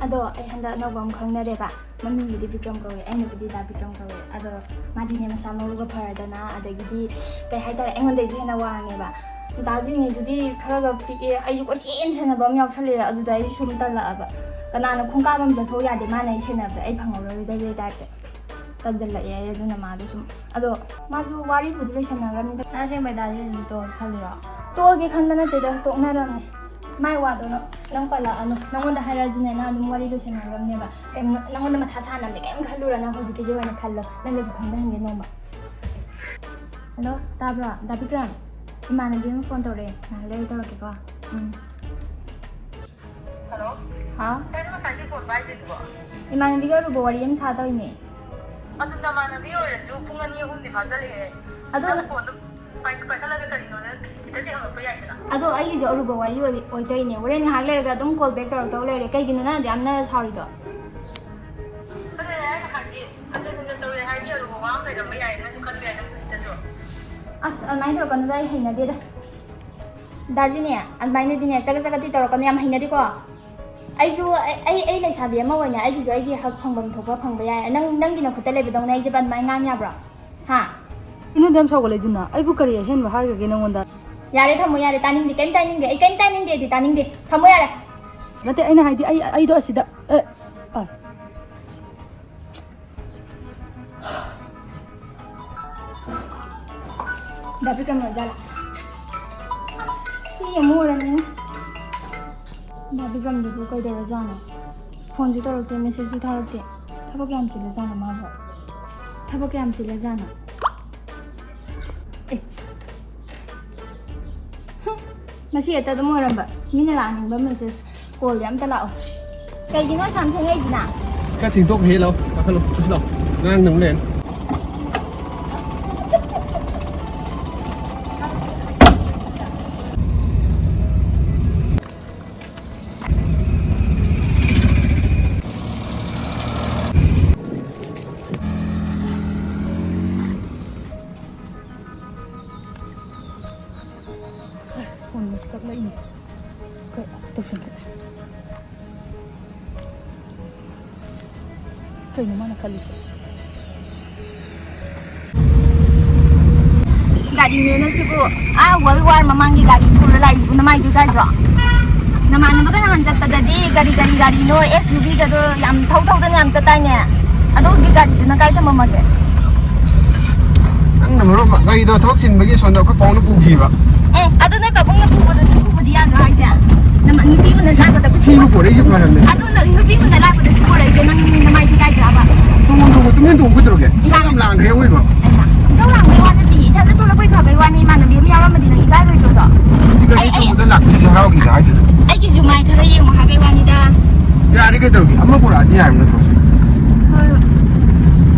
ꯑꯗꯣ ꯑꯩ ꯍꯟꯗꯛ ꯑꯅꯧꯕ ꯑꯃ ꯈꯪꯅꯔꯦꯕ꯫ ꯃꯃꯤꯡꯕꯨꯗꯤ ꯕꯤꯀ꯭ꯔꯝ ꯀꯧꯋꯦ, ꯑꯩꯅꯕꯨꯗꯤ ꯗꯥ ꯕꯤꯀ꯭ꯔꯝ ꯀꯧꯋꯦ꯫ ꯑꯗꯣ ꯃꯥꯗꯤꯅꯦ ꯃꯁꯥ ꯃꯎꯒ ꯐꯔꯗꯅ, ꯑꯗꯒꯤꯗꯤ ꯀꯩ ꯍꯥꯏꯇꯥꯔꯦ, ꯑꯩꯉꯣꯟꯗꯩꯁꯨ ꯍꯦꯟꯅ ꯋꯥꯡꯉꯦꯕ꯫ ꯗꯥ ꯖꯤꯅꯤꯗꯨꯗꯤ ꯈꯔꯒ ꯄꯤꯛꯑꯦ, ꯑꯩꯁꯨ ꯀꯣꯏꯆꯦꯟ ꯁꯦꯟꯅꯕ ꯑꯃ ꯌꯥꯎꯁꯜꯂꯛꯑꯦ꯫ ꯑꯗꯨꯗ ꯑꯩꯁꯨ ꯁꯨꯝ ꯇꯜꯂꯛꯑꯕ꯫ ꯀꯅꯥꯅ ꯈꯣꯡꯀꯥꯞ ꯑꯃ ꯆꯠꯊꯣꯛ ꯌꯥꯗꯦ, ꯃꯥꯅ ꯑꯩ ꯁꯦꯟꯅꯕꯗ ꯑꯩ ꯐꯪꯍꯧꯔꯔꯣꯏꯗꯕꯩ ꯇꯥꯏꯞꯇ ꯇꯟꯁꯤꯜꯂꯛꯑꯦ꯫ ꯑꯗꯨꯅ ꯃꯥꯗꯣ ꯁꯨꯝ, ꯑꯗꯣ ꯃꯥꯁꯨ ꯋꯥꯔꯤꯕꯨꯗꯤ ꯂꯣꯏꯁꯟꯅꯈ꯭ꯔꯕꯅꯤꯗ꯫ ꯅꯪ ꯑꯁꯦꯡꯕꯩ ꯗꯥ ꯖꯤꯅꯤꯗꯣ ꯇꯣꯛꯑꯒꯦ ꯈꯜꯂꯤꯔꯣ? ꯇꯣꯛꯑꯒꯦ ꯈꯟꯕ ꯅꯠꯇꯦꯗ, ꯇꯣꯛꯅꯔꯝꯅꯦ꯫ ꯃꯥꯏ ꯋꯥꯗꯣ ꯅꯪ, ꯅꯪ ꯄꯜꯂꯛꯑꯅꯨ꯫ ꯅꯪꯉꯣꯟꯗ ꯍꯥꯏꯔꯛꯑꯁꯨꯅꯦ, ꯅꯪ ꯑꯗꯨꯝ ꯋꯥꯔꯤ ꯂꯣꯏꯁꯟꯅꯈ꯭ꯔꯕꯅꯦꯕ꯫ ꯀꯩꯝ, ꯅꯪꯉꯣꯟꯗ ꯃꯊꯥ ꯁꯥꯅꯕꯅꯦ ꯀꯩꯝ ꯈꯜꯂꯨꯔꯅꯨ꯫ ꯍꯧꯖꯤꯛꯀꯤꯗꯤ ꯑꯣꯏꯅ ꯈꯜꯂꯣ, ꯅꯪꯒꯤꯁꯨ ꯈꯪꯗꯍꯟꯒꯦ ꯅꯣꯡꯃ꯫ ꯍꯜꯂꯣ, ꯇꯥꯕ꯭ꯔꯣ? ꯗꯥ ꯕꯤꯀ꯭ꯔꯝ, ꯏꯃꯥꯟꯅꯕꯤ ꯑꯃ ꯐꯣꯟ ꯇꯧꯔꯛꯑꯦ, ꯉꯥꯏꯍꯥꯛ ꯂꯩꯔ ꯇꯧꯔꯛꯀꯦꯀꯣ꯫ ꯎꯝ꯫ ꯍꯜꯂꯣ꯫ ꯍꯥꯎ꯫ ꯀꯩꯅꯣ ꯉꯁꯥꯏꯗꯩ ꯐꯣꯟ ꯄꯥꯏꯗ꯭ꯔꯤꯗꯨꯕꯣ? ꯏꯃꯥꯟꯅꯕꯤꯒ ꯑꯔꯨꯕ ꯋꯥꯔꯤ ꯑꯃ ꯁꯥ ꯇꯧꯔꯤꯅꯦ꯫ ꯑꯗꯨ ꯅꯃꯥꯟꯅꯕꯤ ꯑꯣꯏꯔꯁꯨ ꯄꯨꯡ ꯑꯅꯤ ꯑꯍꯨꯝꯗꯤ ꯐꯥꯖꯜꯂꯛꯑꯦ꯫ ꯑꯗꯣ ꯅꯪ ꯐꯣꯟꯗꯣ ꯄꯥꯏ-, ꯄꯥꯏꯈꯠꯂꯒ ꯀꯔꯤꯅꯣ ꯅꯪ ꯈꯤꯇꯗꯤ ꯍꯪꯉꯛꯄ ꯌꯥꯏꯗꯅ? ꯑꯗꯣ ꯑꯩꯒꯤꯁꯨ ꯑꯔꯨꯕ ꯋꯥꯔꯤ ꯑꯣꯏ-, ꯑꯣꯏꯗꯣꯏꯅꯦ꯫ ꯍꯣꯔꯦꯟ ꯉꯥꯏꯍꯥꯛ ꯂꯩꯔꯒ ꯑꯗꯨꯝ ꯀꯣꯜ ꯕꯦꯛ ꯇꯧꯔꯛꯇꯧ ꯂꯩꯔꯦ꯫ ꯀꯩꯒꯤꯅꯣ ꯅꯪ ꯑꯗꯨ ꯌꯥꯝꯅ ꯁꯥꯎꯔꯤꯗꯣ? ꯑꯗꯨꯅꯦ ꯑꯩꯅ ꯍꯥꯏꯗꯤ, ꯍꯟꯖꯤꯟ ꯍꯟꯖꯤꯟ ꯇꯧꯔꯦ ꯍꯥꯏꯗꯤ ꯑꯔꯨꯕ ꯋꯥ ꯑꯃ ꯂꯩꯔꯝꯕ ꯌꯥꯏ, ꯅꯪꯁꯨ ꯈꯟꯕ ꯌꯥꯏ, ꯅꯪ ꯈꯨꯁꯤꯗꯁꯨ꯫ ꯑꯁ, ꯑꯗꯨꯃꯥꯏꯅ ꯇꯧꯔꯛꯀꯅꯨꯗ, ꯑꯩ ꯍꯩꯅꯗꯦꯗ꯫ ꯗꯥꯖꯤꯅꯦ, ꯑꯗꯨꯃꯥꯏꯅꯗꯤꯅꯦ ꯆꯒꯠ ꯆꯒꯠꯇꯤ ꯇꯧꯔꯛꯀꯅꯨ, ꯌꯥꯝ ꯍꯩꯅꯗꯦꯀꯣ꯫ ꯑꯩꯁꯨ, ꯑꯩ, ꯑꯩ, ꯑꯩ ꯂꯩꯁꯥꯕꯤ ꯑꯃ ꯑꯣꯏꯅ ꯑꯩꯒꯤꯁꯨ ꯑꯩꯒꯤ ꯍꯛ ꯐꯪꯐꯝ ꯊꯣꯛꯄ ꯐꯪꯕ ꯌꯥꯏ꯫ ꯅꯪ, ꯅꯪꯒꯤ ꯅꯈꯨꯠꯇ ꯂꯩꯕꯗꯧꯅ ꯑꯩꯁꯦ ꯑꯗꯨꯃꯥꯏꯅ ꯉꯥꯡ ꯌꯥꯕ꯭ꯔꯣ? ꯍꯥ? ꯀꯩꯅꯣ ꯑꯗꯨ ꯌꯥꯝ ꯁꯥꯎꯒꯠꯂꯛꯏꯗꯨꯅ? ꯑꯩꯕꯨ ꯀꯔꯤ ꯑꯍꯦꯟꯕ ꯍꯥꯏꯈ꯭ꯔꯒꯦ ꯅꯪꯉꯣꯟꯗ? ꯌꯥꯔꯦ, ꯊꯝꯃꯣ ꯌꯥꯔꯦ, ꯇꯥꯅꯤꯡꯗꯦ, ꯀꯩꯝ ꯇꯥꯅꯤꯡꯗꯦ, ꯑꯩ ꯀꯩꯝ ꯇꯥꯅꯤꯡꯗꯦ, ꯑꯩꯗꯤ ꯇꯥꯅꯤꯡꯗꯦ, ꯊꯝꯃꯣ ꯌꯥꯔꯦ꯫ ꯅꯠꯇꯦ, ꯑꯩꯅ ꯍꯥꯏꯗꯤ ꯑꯩ, ꯑꯩꯗꯣ ꯑꯁꯤꯗ, ꯑꯦ, ꯑ꯫ ꯗꯥ ꯕꯤꯀ꯭ꯔꯝ ꯑꯣꯏꯖꯥꯠꯂꯥ? ꯁꯤ ꯑꯃꯨꯛ ꯑꯣꯏꯔꯝꯃꯤꯅꯦ꯫ ꯗꯥ ꯕꯤꯀ꯭ꯔꯝꯗꯨꯕꯨ ꯀꯩꯗꯧꯔꯖꯥꯠꯅꯣ? ꯐꯣꯟꯁꯨ ꯇꯧꯔꯛꯇꯦ, ꯃꯦꯁꯦꯖꯁꯨ ꯊꯥꯔꯛꯇꯦ꯫ ꯊꯕꯛ ꯀꯌꯥꯝ ꯆꯤꯜꯂꯖꯥꯠꯅꯣ ꯃꯥꯕꯣ? ꯊꯕꯛ ꯀꯌꯥꯝ ꯆꯤꯜꯂꯖꯥꯠꯅꯣ? ꯑꯦ꯫ ꯍꯨꯝ, ꯃꯁꯤ ꯍꯦꯛꯇ ꯑꯗꯨꯝ ꯑꯣꯏꯔꯝꯕ꯫ ꯃꯤꯅ ꯂꯥꯛꯍꯟꯅꯤꯡꯕ ꯃꯦꯁꯦꯖ, ꯀꯣꯜꯗꯤ ꯑꯝꯇ ꯂꯥꯛꯑꯣ꯫ ꯀꯩꯒꯤꯅꯣ ꯑꯁꯨꯛ ꯌꯥꯝ ꯊꯦꯡꯉꯛꯏꯁꯤꯅ? ꯑꯁ, ꯈꯔ ꯊꯦꯡꯗꯣꯛꯈ꯭ꯔꯦ꯫ ꯂꯥꯛꯑꯣ, ꯀꯥꯈꯠꯂꯣ, ꯆꯠꯁꯤ ꯂꯥꯛꯑꯣ꯫ ꯉꯥꯡꯗꯅ ꯂꯩꯔꯅꯨ꯫ ꯀꯩꯅꯣ ꯃꯥꯅ ꯈꯜꯂꯤꯁꯦ? ꯒꯥꯔꯤꯅꯦꯅ ꯁꯤꯕꯨ, ꯑꯥ, World War ꯃꯃꯥꯡꯒꯤ ꯒꯥꯔꯤ ꯄꯨꯔ ꯂꯥꯛꯏꯁꯤꯕꯨ ꯅꯃꯥꯏꯗꯨ ꯏꯀꯥꯏꯗ꯭ꯔꯣ? ꯅꯃꯥꯟꯅꯕꯒ ꯅꯍꯥꯟ ꯆꯠꯄꯗꯗꯤ ꯀꯔꯤ ꯀꯔꯤ ꯒꯥꯔꯤꯅꯣ, S U V ꯒꯗꯣ ꯌꯥꯝ ꯊꯧ ꯊꯧꯗꯅ ꯌꯥꯝ ꯆꯠꯇꯥꯏꯅꯦ? ꯑꯗꯨꯒꯤ ꯒꯥꯔꯤꯗꯨꯅ ꯀꯥꯏ ꯊꯝꯃꯝꯃꯒꯦ? ꯑꯁ, ꯅꯪꯅ ꯃꯔꯣꯟ ꯑꯃ, ꯒꯥꯔꯤꯗꯣ ꯊꯕꯛ ꯆꯤꯟꯕꯒꯤ ꯁꯣꯝꯗ ꯑꯩꯈꯣꯏ ꯄꯥꯎꯅ ꯄꯨꯈꯤꯕ꯫ ꯑꯦ, ꯑꯗꯨ ꯅꯣꯏ ꯄꯥꯕꯨꯡꯅ ꯄꯨꯕꯗꯣ ꯁꯤ ꯄꯨꯕꯗꯤ ꯌꯥꯗ꯭ꯔꯣ ꯍꯥꯏꯁꯦ? ꯅꯃ-, ꯅꯨꯄꯤ ꯎꯅ ꯂꯥꯛꯄꯗ ꯁꯤꯕꯨ ꯄꯨꯔꯛꯏꯁꯦ ꯐꯔꯕꯅꯦ꯫ ꯑꯗꯨ ꯅ-, ꯅꯨꯄꯤ ꯎꯅ ꯂꯥꯛꯄꯗ ꯁꯤ ꯄꯨꯔꯛꯏꯁꯦ ꯅꯪ ꯅꯃꯥꯏꯗꯤ ꯀꯥꯏꯗ꯭ꯔꯥꯕ? ꯇꯣꯡꯉꯣ, ꯇꯣꯡꯉꯣ, ꯇꯨꯃꯤꯟ ꯇꯣꯡꯉꯣ, ꯀꯩꯗꯧꯔꯒꯦ? ꯏꯁꯧ ꯌꯥꯝ ꯂꯥꯡꯈ꯭ꯔꯦ ꯑꯣꯏꯕ꯫ ꯍꯩꯃꯥ, ꯏꯁꯧ ꯂꯥꯡꯕꯩ ꯋꯥ ꯅꯠꯇꯦ, ꯏꯊꯟꯗ ꯊꯣꯛꯂꯛꯄꯩ ꯐꯕꯩ ꯋꯥꯅꯤ, ꯏꯃꯥꯟꯅꯕꯤ ꯑꯃ ꯌꯥꯎꯔꯝꯃꯗꯤ ꯅꯪ ꯏꯀꯥꯏꯔꯣꯏꯗ꯭ꯔꯣ ꯑꯗꯣ? ꯁꯤ ꯒꯥꯔꯤ ꯑꯩ, ꯑꯩ, ꯑꯆꯧꯕꯗ ꯂꯥꯛꯄꯤꯁꯦ ꯍꯔꯥꯎꯈꯤꯗ ꯍꯥꯏꯗꯨꯗ꯫ ꯑꯩꯒꯤꯁꯨ ꯃꯥꯏ ꯈꯔ ꯌꯦꯡꯉꯣ ꯍꯥꯏꯕꯩ ꯋꯥꯅꯤꯗ꯫ ꯌꯥꯔꯦ, ꯀꯩꯗꯧꯔꯒꯦ? ꯑꯃ ꯄꯨꯔꯛꯑꯗꯤ ꯌꯥꯔꯕ ꯅꯠꯇ꯭ꯔꯣ ꯁꯤ? ꯍꯣꯏ, ꯍꯣꯏ꯫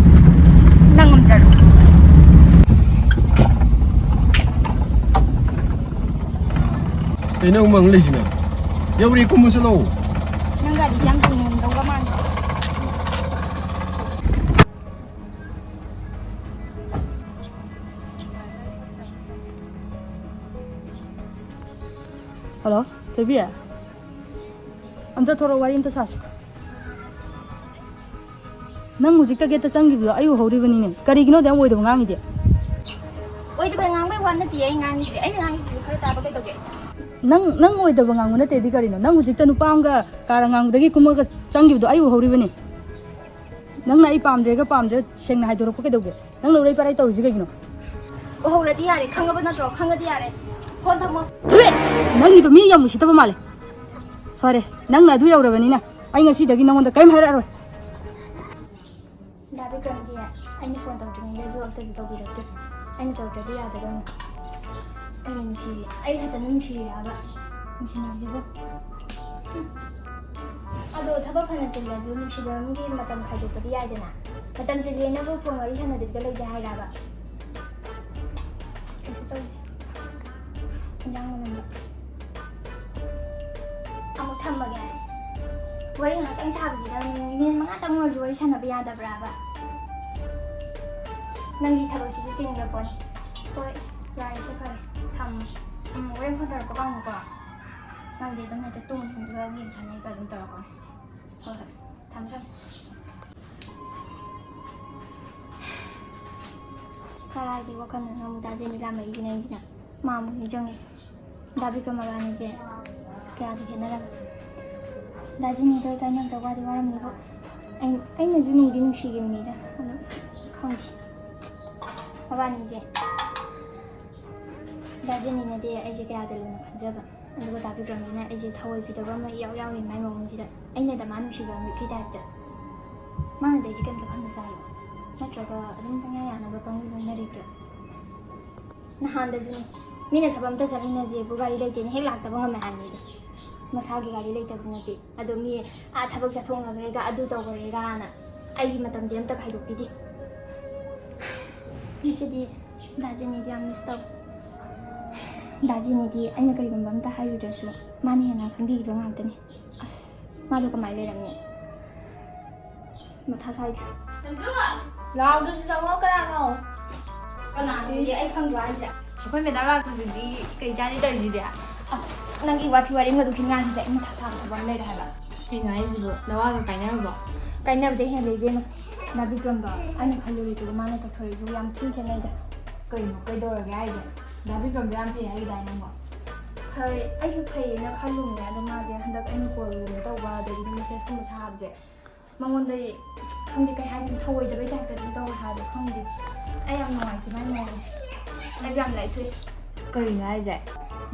ꯅꯪ ꯉꯝꯖꯔꯣ꯫ ꯀꯩꯅꯣ ꯎꯃꯪ ꯂꯩꯁꯤꯅ? ꯌꯧꯔꯦ, ꯀꯨꯝꯃꯁꯤ ꯂꯥꯛꯑꯣ꯫ ꯅꯪ ꯒꯥꯔꯤꯁꯦ ꯌꯥꯝ ꯇꯣꯡꯅꯤꯡꯗꯧꯕ ꯃꯥꯟꯗ꯭ꯔꯣ? ꯍꯜꯂꯣ, ꯊꯣꯏꯕꯤ꯫ ꯑꯝꯇ ꯊꯣꯔꯛꯑꯣ, ꯋꯥꯔꯤ ꯑꯝꯇ ꯁꯥꯁꯤ꯫ ꯅꯪ ꯍꯧꯖꯤꯛꯇ ꯒꯦꯠꯇ ꯆꯪꯈꯤꯕꯗꯣ ꯑꯩ ꯎꯍꯧꯔꯤꯕꯅꯤꯅꯦ꯫ ꯀꯔꯤꯒꯤꯅꯣ ꯑꯗꯨꯛ ꯌꯥꯝ ꯑꯣꯏꯗꯕ ꯉꯥꯡꯉꯤꯗꯤ? ꯑꯣꯏꯗꯕ ꯉꯥꯡꯕꯩ ꯋꯥ ꯅꯠꯇꯤꯌꯦ ꯑꯩ ꯉꯥꯡꯉꯤꯁꯦ꯫ ꯑꯩꯅ ꯉꯥꯡꯉꯤꯁꯤꯁꯨ ꯈꯔ ꯇꯥꯕ ꯀꯩꯗꯧꯒꯦ? ꯅꯪ, ꯅꯪ ꯑꯣꯏꯗꯕ ꯉꯥꯡꯕ ꯅꯠꯇꯦꯗꯤ ꯀꯔꯤꯅꯣ? ꯅꯪ ꯍꯧꯖꯤꯛꯇ ꯅꯨꯄꯥ ꯑꯃꯒ ꯀꯥꯔ ꯉꯥꯡꯕꯗꯒꯤ ꯀꯨꯝꯃꯒ ꯆꯪꯈꯤꯕꯗꯣ ꯑꯩ ꯎꯍꯧꯔꯤꯕꯅꯤ꯫ ꯅꯪꯅ ꯑꯩ ꯄꯥꯝꯗ꯭ꯔꯦꯒ ꯄꯥꯝꯗ꯭ꯔꯦ ꯁꯦꯡꯅ ꯍꯥꯏꯗꯣꯔꯛꯄ ꯀꯩꯗꯧꯒꯦ? ꯅꯪ ꯂꯧꯔꯩ ꯄꯔꯩ ꯇꯧꯔꯤꯁꯤ ꯀꯩꯒꯤꯅꯣ? ꯎꯍꯧꯔꯗꯤ ꯌꯥꯔꯦ, ꯈꯪꯉꯕ ꯅꯠꯇ꯭ꯔꯣ? ꯈꯪꯉꯗꯤ ꯌꯥꯔꯦ꯫ ꯐꯣꯟ ꯊꯝꯃꯣ꯫ ꯊꯨꯏ! ꯅꯪꯒꯤꯗꯣ ꯃꯤ ꯌꯥꯝ ꯎꯁꯤꯠꯇꯕ ꯃꯥꯜꯂꯦ꯫ ꯐꯔꯦ, ꯅꯪꯅ ꯑꯗꯨ ꯌꯧꯔꯕꯅꯤꯅ ꯑꯩ ꯉꯁꯤꯗꯒꯤ ꯅꯉꯣꯟꯗ ꯀꯔꯤꯝ ꯍꯥꯏꯔꯛꯑꯔꯣꯏ꯫ ꯗꯥ ꯕꯤꯀ꯭ꯔꯝꯒꯤ ꯑꯩꯅ ꯐꯣꯟ ꯇꯧꯗ꯭ꯔꯤꯉꯩꯗꯁꯨ ꯑꯝꯇꯁꯨ ꯇꯧꯕꯤꯔꯛꯇꯦ꯫ ꯑꯩꯅ ꯇꯧꯗ꯭ꯔꯗꯤ ꯌꯥꯗꯕ ꯑꯃ꯫ ꯑꯩꯅ ꯅꯨꯡꯁꯤꯔꯤ, ꯑꯩ ꯈꯛꯇ ꯅꯨꯡꯁꯤꯔꯤꯔꯕ ꯅꯨꯡꯁꯤꯅꯕꯁꯤꯕꯨ? ꯑꯗꯣ ꯊꯕꯛ ꯐꯅ ꯆꯤꯜꯂꯁꯨ ꯅꯨꯡꯁꯤꯕ ꯑꯃꯒꯤ ꯃꯇꯝ ꯈꯥꯏꯗꯣꯛꯄꯗꯤ ꯌꯥꯏꯗꯅ꯫ ꯃꯇꯝ ꯆꯤꯜꯂꯦꯅꯕꯨ ꯐꯣꯟ ꯋꯥꯔꯤ ꯁꯥꯟꯅꯗꯕꯤꯗ ꯂꯩꯁꯦ ꯍꯥꯏꯔꯕ? ꯀꯩꯁꯨ ꯇꯧꯗꯦ꯫ ꯏꯟꯖꯥꯡ ꯃꯅꯝꯗꯣ꯫ ꯑꯃꯨꯛ ꯊꯝꯃꯒꯦ꯫ ꯋꯥꯔꯤ ꯉꯥꯛꯇꯪ ꯁꯥꯕꯁꯤꯗ ꯃꯤꯅꯤꯠ ꯃꯉꯥꯇꯪ ꯑꯣꯏꯔꯁꯨ ꯋꯥꯔꯤ ꯁꯥꯟꯅꯕ ꯌꯥꯗꯕ꯭ꯔꯥꯕ? ꯅꯪꯒꯤ ꯊꯕꯛꯁꯤꯁꯨ ꯆꯤꯟꯈ꯭ꯔ ꯄꯣꯠꯅꯤ꯫ ꯍꯣꯏ, ꯌꯥꯔꯦꯁꯦ, ꯐꯔꯦ꯫ ꯊꯝꯃꯣ꯫ ꯎꯝ, ꯍꯣꯔꯦꯟ ꯐꯣꯟ ꯇꯧꯔꯛꯄ ꯄꯥꯝꯃꯨꯀꯣ꯫ ꯈꯪꯗꯦ, ꯑꯗꯨꯝ ꯍꯦꯛꯇ ꯇꯨꯝ ꯇꯨꯝꯕ, ꯒꯦꯝ ꯁꯥꯟꯅꯩꯕ ꯑꯗꯨꯝ ꯇꯧꯔꯛꯀꯅꯤ꯫ ꯍꯣꯏ ꯍꯣꯏ, ꯊꯝꯃꯦ ꯊꯝꯃꯦ꯫ ꯀꯔꯥꯏꯗꯤ ꯋꯥꯈꯜꯅ ꯑꯃꯨꯛ ꯗꯥ ꯖꯦꯅꯤ ꯂꯥꯝꯃꯛꯏꯁꯤꯅ ꯑꯩꯁꯤꯅ ꯃꯥ ꯑꯃꯨꯛ ꯅꯤꯡꯁꯤꯡꯉꯦ꯫ ꯗꯥ ꯕꯤꯀ꯭ꯔꯝ ꯃꯕꯥꯅꯤꯁꯦ ꯀꯌꯥꯗꯤ ꯈꯦꯠꯅꯔꯝꯃꯦ꯫ ꯗꯥ ꯖꯦꯅꯤꯗꯣ ꯑꯩ ꯀꯥꯏꯅꯕꯗ ꯋꯥꯗꯤ ꯋꯥꯔꯝꯅꯤꯕꯣ꯫ ꯑꯩ-, ꯑꯩꯅꯁꯨ ꯅꯨꯡꯗꯤ ꯅꯨꯡꯁꯤꯈꯤꯕꯅꯤꯗ, ꯑꯗꯣ ꯈꯪꯗꯦ꯫ ꯃꯕꯥꯅꯤꯁꯦ ꯗꯥ ꯖꯦꯅꯤꯅꯗꯤ ꯑꯩꯁꯦ ꯀꯌꯥꯗ ꯂꯨꯅ ꯈꯟꯖꯕ, ꯑꯗꯨꯒ ꯗꯥ ꯕꯤꯀ꯭ꯔꯝꯅ ꯑꯩꯁꯦ ꯊꯑꯣꯏꯕꯤꯗꯕ ꯑꯃ ꯏꯌꯥꯎ ꯌꯥꯎꯔꯤ ꯃꯥꯏ ꯃꯑꯣꯡꯁꯤꯗ꯫ ꯑꯩꯅꯗ ꯃꯥ ꯅꯨꯡꯁꯤꯕ ꯃꯤꯠꯀꯤ ꯇꯥꯏꯞꯇ꯫ ꯃꯥꯅꯗꯤ ꯑꯩꯁꯦ ꯀꯩꯝꯇ ꯈꯟꯕ ꯆꯥꯏꯌꯦ, ꯅꯠꯇ꯭ꯔꯒ ꯑꯗꯨꯝ ꯄꯪꯌꯥ ꯌꯥꯅꯕ ꯄꯪꯂꯣꯏ ꯂꯣꯏꯅꯔꯤꯕ꯭ꯔꯥ? ꯅꯍꯥꯟꯗꯁꯨꯅꯦ, ꯃꯤꯅ ꯊꯕꯛ ꯑꯝꯇ ꯆꯠꯃꯤꯟꯅꯁꯦꯕꯨ ꯒꯥꯔꯤ ꯂꯩꯇꯦꯅ ꯍꯦꯛ ꯂꯥꯛꯇꯕ ꯉꯝꯃꯦ ꯍꯥꯏꯕꯅꯤꯗ꯫ ꯃꯁꯥꯒꯤ ꯒꯥꯔꯤ ꯂꯩꯇꯕꯗꯤ ꯅꯠꯇꯦ, ꯑꯗꯣ ꯃꯤ ꯑꯥ ꯊꯕꯛ ꯆꯠꯊꯣꯛꯅꯈ꯭ꯔꯦꯒ ꯑꯗꯨ ꯇꯧꯈ꯭ꯔꯦꯒꯅ ꯑꯩꯒꯤ ꯃꯇꯝꯗꯤ ꯑꯝꯇ ꯈꯥꯏꯗꯣꯛꯄꯤꯗꯦ꯫ ꯉꯁꯤꯗꯤ ꯗꯥ ꯖꯦꯅꯤꯗꯤ ꯌꯥꯝ ꯃꯤꯁ ꯇꯧ꯫ ꯗꯥ ꯖꯦꯅꯤꯗꯤ ꯑꯩꯅ ꯀꯔꯤꯒꯨꯝꯕ ꯑꯝꯇ ꯍꯥꯏꯔꯨꯗ꯭ꯔꯁꯨ ꯃꯥꯅ ꯍꯦꯟꯅ ꯈꯟꯕꯤꯈꯤꯕ ꯉꯥꯛꯇꯅꯤ꯫ ꯑꯁ, ꯃꯥꯗꯣ ꯀꯃꯥꯏꯅ ꯂꯩꯔꯝꯅꯤ? ꯃꯊꯥ ꯁꯥꯏꯗ꯫ ꯁꯟꯖꯨ! ꯂꯥꯎꯗ꯭ꯔꯁꯨ ꯆꯪꯉꯣ, ꯀꯅꯥꯅꯣ? ꯀꯅꯥꯅꯣꯗꯤ ꯑꯩ ꯈꯪꯗ꯭ꯔꯣ ꯍꯥꯏꯁꯦ? ꯑꯩꯈꯣꯏ ꯃꯦꯗꯥꯝ ꯂꯥꯛꯄꯗꯨꯗꯤ ꯀꯩ ꯆꯥꯅꯤ ꯇꯧꯔꯤꯁꯤꯗꯤ? ꯑꯁ, ꯅꯪꯒꯤ ꯋꯥꯊꯤ ꯋꯥꯔꯦꯝꯒꯗꯣ ꯈꯤꯇꯪ ꯉꯥꯡꯁꯤꯁꯦ, ꯑꯩ ꯃꯊꯥ ꯁꯥꯕ ꯊꯕꯛ ꯑꯃ ꯂꯩꯔꯦ ꯍꯥꯏꯕ꯫ ꯀꯩꯅꯣ ꯍꯥꯏꯁꯤꯕꯣ? ꯅꯋꯥꯒ ꯀꯥꯏꯅꯔꯕꯣ? ꯀꯥꯏꯅꯕꯗꯩ ꯍꯦꯟꯅ ꯂꯩꯕꯦꯝꯃ꯫ ꯗꯥ ꯕꯤꯀ꯭ꯔꯝꯗꯣ ꯑꯩꯅ ꯈꯜꯂꯨꯔꯤꯗꯨꯒ ꯃꯥꯅ ꯇꯧꯊꯣꯔꯛꯏꯗꯨꯒ ꯌꯥꯝ ꯊꯤꯅ ꯈꯦꯠꯅꯩꯗ꯫ ꯀꯩꯅꯣ, ꯀꯩꯗꯧꯔꯒꯦ ꯍꯥꯏꯁꯦ? ꯗꯥ ꯕꯤꯀ꯭ꯔꯝꯗꯣ ꯌꯥꯝ ꯐꯩ ꯍꯥꯏꯈꯤꯗꯥꯏ ꯅꯪꯕꯣ? ꯐꯩ, ꯑꯩꯁꯨ ꯐꯩꯌꯦꯅ ꯈꯜꯂꯨꯕꯅꯦ, ꯑꯗꯣ ꯃꯥꯁꯦ ꯍꯟꯗꯛ ꯑꯩꯅ ꯀꯣꯜꯒꯨꯝꯕ ꯇꯧꯕ, ꯑꯗꯒꯤꯗꯤ ꯃꯦꯁꯦꯁꯀꯨꯝꯕ ꯊꯥꯕꯁꯦ, ꯃꯉꯣꯟꯗ ꯈꯪꯗꯦ, ꯀꯩ ꯍꯥꯏꯗꯣꯏꯅꯣ, ꯊꯧꯑꯣꯏꯗꯕꯩ ꯇꯥꯏꯞꯇ ꯑꯗꯨꯝ ꯇꯧꯋꯦ ꯍꯥꯏꯕ, ꯈꯪꯗꯦ꯫ ꯑꯩ ꯌꯥꯝ ꯅꯨꯡꯉꯥꯏꯇꯦ ꯃꯥꯏ ꯃꯑꯣꯡꯁꯦ꯫ ꯑꯩꯁꯨ ꯌꯥꯝ ꯂꯥꯏꯊꯣꯛꯑꯦ꯫ ꯀꯩꯅꯣ ꯍꯥꯏꯁꯦ?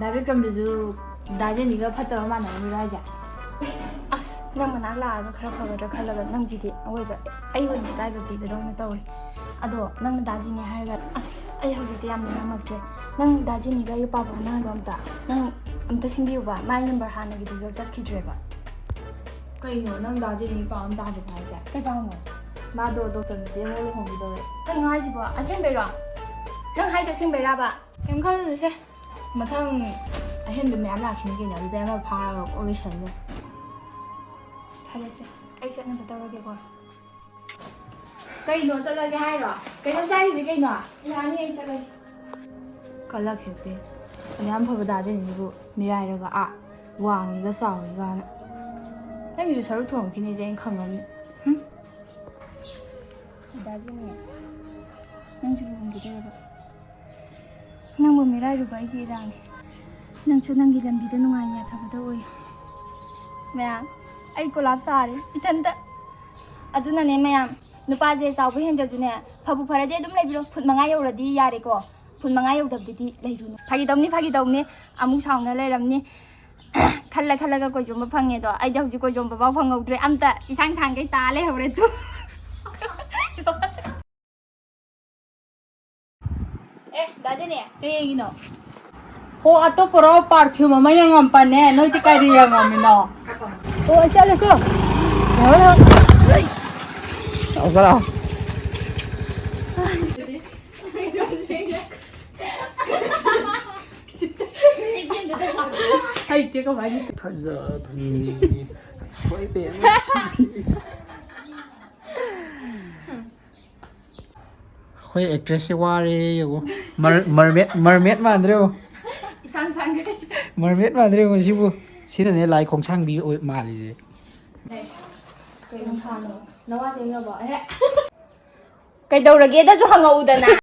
ꯗꯥ ꯕꯤꯀ꯭ꯔꯝꯗꯨꯁꯨ ꯗꯥ ꯖꯦꯅꯤꯒ ꯐꯠꯇꯕ ꯃꯥꯟꯅꯔꯝꯃꯤꯔꯣ ꯍꯥꯏꯁꯦ? ꯑꯁ, ꯅꯪ ꯃꯅꯥꯛ ꯂꯥꯛꯑꯒ ꯈꯔ ꯐꯒꯗ꯭ꯔꯥ ꯈꯜꯂꯒ ꯅꯪꯁꯤꯗꯤ ꯑꯋꯣꯏꯕ ꯑꯩ ꯑꯣꯏꯅ ꯏꯀꯥꯏꯕ ꯄꯤꯕꯗꯧꯅ ꯇꯧꯋꯦ꯫ ꯑꯗꯣ ꯅꯪꯅ ꯗꯥ ꯖꯦꯅꯤ ꯍꯥꯏꯔꯒ, ꯑꯁ, ꯑꯩ ꯍꯧꯖꯤꯛꯇꯤ ꯌꯥꯝ ꯅꯤꯡꯉꯝꯃꯛꯇ꯭ꯔꯦ꯫ ꯅꯪ ꯗꯥ ꯖꯦꯅꯤꯒ ꯑꯩꯒ ꯄꯥꯎ ꯐꯥꯎꯅꯍꯜꯂꯣ ꯑꯝꯇ꯫ ꯅꯪ ꯑꯝꯇ ꯁꯤꯟꯕꯤꯌꯨꯕ, ꯃꯥꯏ ꯅꯝꯕꯔ ꯍꯥꯟꯅꯒꯤꯗꯨꯁꯨ ꯆꯠꯈꯤꯗ꯭ꯔꯦꯕ꯫ ꯀꯩꯅꯣ, ꯅꯪ ꯗꯥ ꯖꯦꯅꯤ ꯄꯥꯎ ꯑꯝꯇ ꯍꯥꯏꯗ꯭ꯔꯤꯕꯣ ꯍꯥꯏꯁꯦ? ꯀꯩ ꯄꯥꯎꯅꯣ? ꯃꯥꯗꯣ ꯗꯣꯛꯇꯔ ꯅꯨꯄꯤ ꯑꯃꯒ ꯂꯨꯍꯣꯡꯈꯤꯗꯧꯔꯦ꯫ ꯀꯩꯅꯣ ꯍꯥꯏꯁꯤꯕꯣ? ꯑꯁꯦꯡꯕꯩꯔꯣ? ꯅꯪ ꯍꯥꯏꯗꯣ ꯑꯁꯦꯡꯕꯩꯔꯥꯕ? ꯀꯩꯝ ꯈꯜꯂꯨꯅꯨꯁꯦ꯫ ꯃꯊꯪ ꯑꯍꯦꯟꯕ ꯃꯌꯥꯝ ꯂꯥꯛꯈꯤꯅꯤ ꯀꯩꯅꯣ, ꯑꯗꯨꯗ ꯑꯃ ꯐꯥꯔꯒ ꯀꯣꯛ ꯂꯣꯏꯁꯜꯂꯣ꯫ ꯐꯔꯦꯁꯦ, ꯑꯩ ꯆꯠꯅꯕ ꯇꯧꯔꯒꯦꯀꯣ꯫ ꯀꯩꯅꯣ, ꯆꯠꯂꯒꯦ ꯍꯥꯏꯔꯣ? ꯀꯩꯅꯣ ꯆꯥꯔꯤꯁꯦ ꯀꯩꯅꯣ? ꯌꯥꯅꯤ, ꯑꯩ ꯆꯠꯂꯒꯦ꯫ ꯀꯂꯛ ꯍꯦꯛꯇ꯫ ꯑꯗꯨ ꯌꯥꯝ ꯐꯕ ꯗꯥ ꯖꯦꯅꯤꯕꯨ ꯃꯤꯔꯥꯏꯔꯒ ꯑꯥ ꯋꯥꯡꯉꯤꯒ ꯆꯥꯎꯋꯤꯒꯅ꯫ ꯅꯪꯒꯤꯁꯨ ꯁꯔꯨꯛ ꯊꯣꯡꯉꯛꯈꯤꯅꯦꯁꯦ ꯑꯩꯅ ꯈꯪꯉꯕꯅꯤ꯫ ꯍꯨꯝ? ꯗꯥ ꯖꯦꯅꯤ, ꯅꯪꯁꯨ ꯂꯨꯍꯣꯡꯈꯤꯗꯣꯏꯔꯕ? ꯅꯪꯕꯨ ꯃꯤꯔꯥꯏꯔꯨꯕ ꯑꯩꯒꯤ ꯏꯔꯥꯡꯅꯤ꯫ ꯅꯪꯁꯨ ꯅꯪꯒꯤ ꯂꯝꯕꯤꯗ ꯅꯨꯡꯉꯥꯏꯅ ꯌꯥꯏꯐꯕꯗ ꯑꯣꯏꯌꯨ꯫ ꯃꯌꯥꯝ, ꯑꯩ ꯀꯣꯂꯥꯞ ꯁꯥꯔꯦ ꯏꯊꯟꯇ꯫ ꯑꯗꯨꯅꯅꯦ ꯃꯌꯥꯝ, ꯅꯨꯄꯥꯁꯦ ꯆꯥꯎꯕ ꯍꯦꯟꯗ꯭ꯔꯁꯨꯅꯦ, ꯐꯕꯨ ꯐꯔꯗꯤ ꯑꯗꯨꯝ ꯂꯩꯕꯤꯔꯣ꯫ ꯐꯨꯠ ꯃꯉꯥ ꯌꯧꯔꯗꯤ ꯌꯥꯔꯦꯀꯣ꯫ ꯐꯨꯠ ꯃꯉꯥ ꯌꯧꯗꯕꯗꯨꯗꯤ ꯂꯩꯔꯨꯅꯨ꯫ ꯐꯥꯒꯤ ꯇꯧꯅꯤ, ꯐꯥꯒꯤ ꯇꯧꯅꯤ꯫ ꯑꯃꯨꯛ ꯁꯥꯎꯅ ꯂꯩꯔꯝꯅꯤ꯫ ꯈꯜꯂ ꯈꯜꯂꯒ ꯀꯣꯏꯖꯣꯝꯕ ꯐꯪꯉꯦꯗꯣ, ꯑꯩꯗꯤ ꯍꯧꯖꯤꯛ ꯀꯣꯏꯖꯣꯝꯕ ꯐꯥꯎ ꯐꯪꯍꯧꯗ꯭ꯔꯦ꯫ ꯑꯝꯇ ꯏꯁꯥꯡ ꯁꯥꯡꯈꯩ ꯇꯥ ꯂꯩꯍꯧꯔꯦ ꯇꯨ꯫ ꯑꯦ, ꯗꯥ ꯖꯦꯅꯤ꯫ ꯀꯩꯒꯤꯅꯣ? ꯍꯣ, ꯑꯇꯣꯞꯄꯔꯣ? ꯄꯥꯔꯐ꯭ꯌꯨꯝ ꯑꯃ ꯌꯦꯡꯉꯝꯕꯅꯦ꯫ ꯅꯣꯏꯗꯤ ꯀꯔꯤ ꯌꯦꯡꯉꯝꯃꯤꯅꯣ? ꯑꯣ, ꯑꯩ ꯆꯠꯂꯦꯀꯣ꯫ ꯂꯥꯛꯑꯣ, ꯂꯥꯛꯑꯣ꯫ ꯂꯥꯛꯑꯣ, ꯂꯥꯛꯑꯣ꯫ ꯍꯩꯇꯦ ꯀꯃꯥꯏꯅ꯫ ꯐꯖꯕꯅꯤ꯫ ꯍꯣꯏ, ꯕꯦꯝꯃ꯫ ꯑꯩꯈꯣꯏ ꯑꯦꯛꯇ꯭ꯔꯦꯁꯁꯦ ꯋꯥꯔꯦ ꯌꯦꯡꯉꯣ꯫ ꯃꯔ-, ꯃꯔꯃꯦꯠ, ꯃꯔꯃꯦꯠ ꯃꯥꯟꯗ꯭ꯔꯣ ꯌꯦꯡꯉꯣ? ꯏꯁꯥꯡ ꯁꯥꯡꯈꯩ꯫ ꯃꯔꯃꯦꯠ ꯃꯥꯟꯗ꯭ꯔꯣ ꯌꯦꯡꯉꯣ ꯁꯤꯕꯨ? ꯁꯤꯅꯅꯦ ꯂꯥꯏ ꯈꯣꯡꯁꯥꯡꯕꯤ ꯑꯣꯏ ꯃꯥꯜꯂꯤꯁꯦ꯫ ꯀꯩꯅꯣ ꯊꯥꯅꯣ? ꯅꯋꯥ ꯆꯦꯡꯅꯕꯣ? ꯑꯦꯍꯦ꯫ ꯀꯩꯗꯧꯔꯒꯦꯗꯁꯨ ꯍꯪꯉꯛꯎꯗꯅ꯫